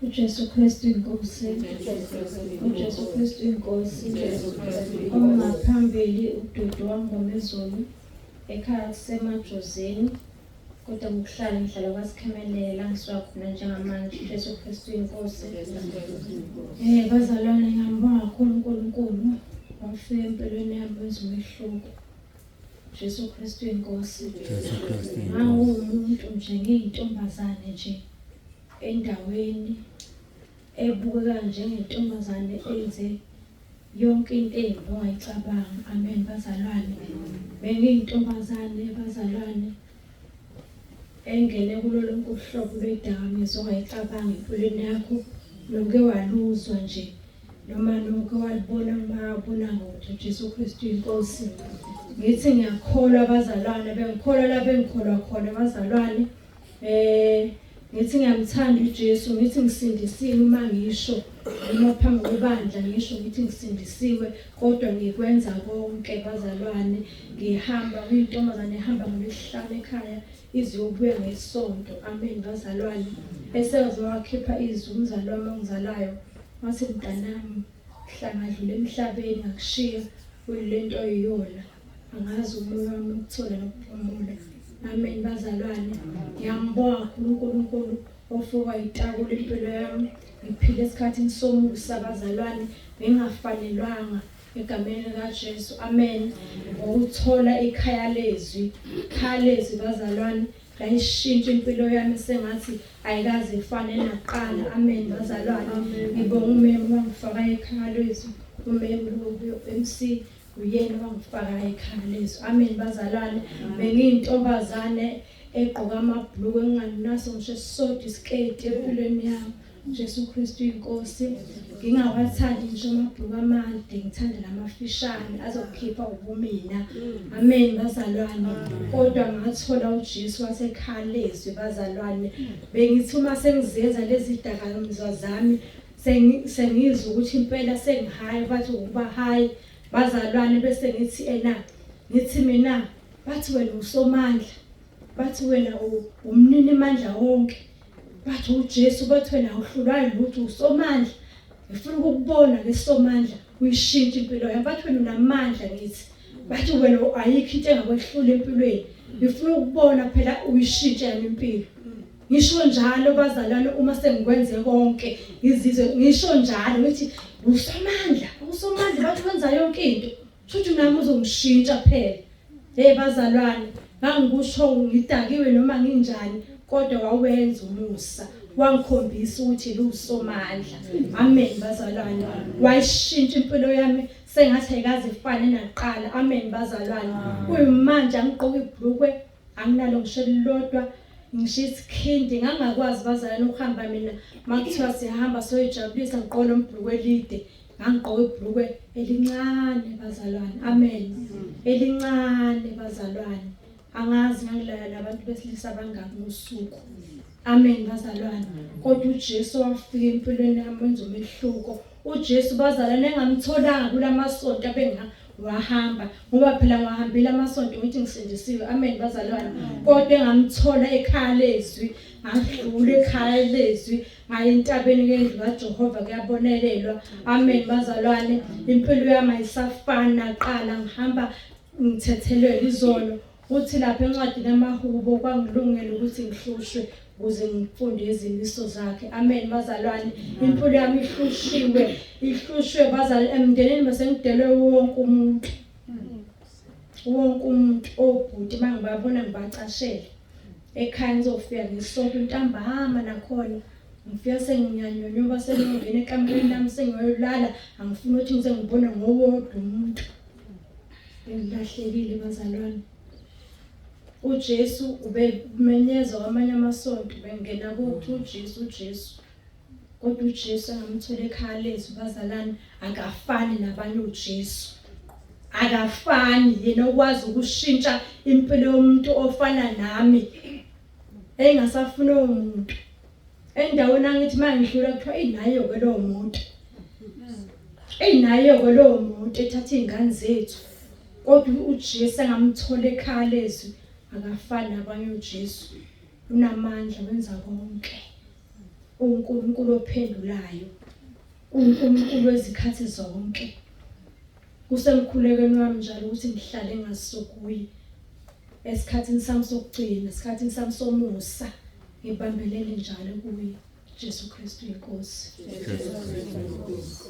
UJesu Kristu inkosi. UJesu Kristu inkosi. Ongaphambili uDudu waNgomezulu ekhaya kuseMajozini kodwa ngokuhlala ngihlala kwaSikhemelela ngisuka khona njengamanje. UJesu Kristu inkosi. Bazalwane ngiyambonga kakhulu uNkulunkulu wafika empilweni yami wenza umehluko. Jesu Kristu inkosi. Jesu Kristu inkosi. Ngangumuntu nje ngiyintombazane nje endaweni ebukeka njengentombazane enze yonke into embi ongayicabanga. Amen bazalwane. Bengiyintombazane bazalwane engene kulo lonke uhlobo lwedakamizwa ongayicabanga empilweni yakho noke waluzwa nje noma noke walibona ungabona ngokuthi uJesu Kristu inkosi. Ngithi ngiyakholwa bazalwane, bengikholwa la bengikholwa khona bazalwane. Ngithi ngiyamthanda uJesu, ngithi ngisindisiwe uma ngisho noma phambi kwebandla ngisho ngithi ngisindisiwe, kodwa ngikwenza konke bazalwane. Ngihamba ngiyintombazane ehamba ngolwesihlanu ekhaya iziyobuya ngesonto. Amen bazalwane. Eseze wakhipha izwi umzali wami ongizalayo wathi, mntanami hlangadlula emhlabeni ngakushiya uyilento oyiyona, angazi umoya wami ukuthola nokuphumula. Amen bazalwane. Ngiyambonga kakhulu uNkulunkulu ofika itakula impilo yami. Ngiphile esikhathini somusa bazalwane, bengafanelwanga egameni likaJesu. Amen. Ngokuthola ikhaya lezwi, ikhaya lezwi bazalwane layishintsha impilo yami sengathi ayikaze ifane nakuqala. Amen bazalwane. Ngibonga umemu wangifaka ekhaya lezwi, umemu MC uyena wangifaka ekhaya lezwi. Amen bazalwane. Bengiyintombazane egqoka amabhuluku engingenaso ngisho esisodwa isiketi empilweni yami. Jesu Kristu inkosi. Ngingawathandi ngisho amabhuluku amade, ngithanda lamafishane azokhipha ubumina. Amen bazalwane. Kodwa ngathola uJesu wasekhaya lezwi bazalwane. Bengithi uma sengizenza lezi dakamizwa zami sengizwa ukuthi impela sengihayi, bathi ukuba hayi bazalwane, bese ngithi ena ngithi mina bathi wena usomandla, bathi wena umnini mandla wonke, bathi uJesu, bathi wena awuhlulwayo lutho, usomandla. Ngifuna ukukubona ke somandla uyishintsha impilo yami. Bathi wena unamandla, ngithi bathi wena ayikho into engakwehlula empilweni. Ngifuna ukubona phela uyishintshe yami impilo. Ngisho njalo bazalwane, uma sengikwenze konke ngizizwe ngisho njalo ngithi usomandla, usomandla, bathi wenza yonke into, futhi nami uzongishintsha phela. Hey bazalwane, ngangikusho ngidakiwe noma nginjani, kodwa wawenza umusa wangikhombisa ukuthi lusomandla. Amen bazalwane. Wayishintsha impilo yami sengathi ayikaze ifane nakuqala. Amen bazalwane. Kuyimanje angigqoka ibhlukwe, anginalo ngisho elilodwa, ngisho isikhindi ngangakwazi bazalwane ukuhamba mina makuthiwa sihamba soyijabulisa ngigqoke lombhlukwe elide, ngangigqoka ibhlukwe elincane bazalwane. Amen. Elincane bazalwane. Angazi ngangilala nabantu besilisa abangaki ngosuku. Amen bazalwane. Kodwa uJesu wafika empilweni yami wenza umehluko. uJesu bazalwane engamtholanga kulamasonto abenga wahamba, ngoba phela ngwahambile amasonto ngithi ngisindisiwe. Amen bazalwane. Kodwa engamthola ekhaya lezwi, ngadlula ekhaya lezwi, ngaye entabeni yendlu kaJehova kuyabonelelwa. Amen bazalwane. Impilo yami ayisafani naqala, ngihamba ngithethelelwe izono. Uthi lapha encwadini yamaHubo kwangilungela ukuthi ngihlushwe ukuze ngifunde izimiso zakhe. Amen bazalwane. Impilo yami ihlushiwe, ihlushwe bazalwane. Emndenini bese ngidelwe wonke umuntu, wonke umuntu. Obhuti mangibabona ngibacashele ekhaya, ngizofika ngesonto ntambama, nakhona ngifika senginyanyonyoba, sengiyongena ekamereni lami sengiyolala, angifuni ukuthi ngize ngibone ngowodwa umuntu. Bengilahlekile bazalwane. uJesu ubemenyezwa kwamanye amasonto, bengena kuthi uJesu, uJesu, kodwa uJesu engamthola ekhaya lezwi bazalwane akafani nabanye. uJesu akafani, yena okwazi ukushintsha impilo yomuntu ofana nami engasafuna umuntu endaweni. Angithi mangidlula kuthiwa inayo ke lowo muntu, eyinayo ke lowo muntu ethatha izingane zethu. Kodwa uJesu engamthola ekhaya lezwi akafani nabanye. uJesu unamandla, wenza konke. uNkulunkulu ophendulayo, uNkulunkulu wezikhathi zonke. Kusemkhulekweni wami njalo ukuthi ngihlale ngasukuye esikhathini sami sokugcina, esikhathini sami somusa, ngibambelele njalo kuye. Jesu Kristu inkosi. Jesu Kristu inkosi.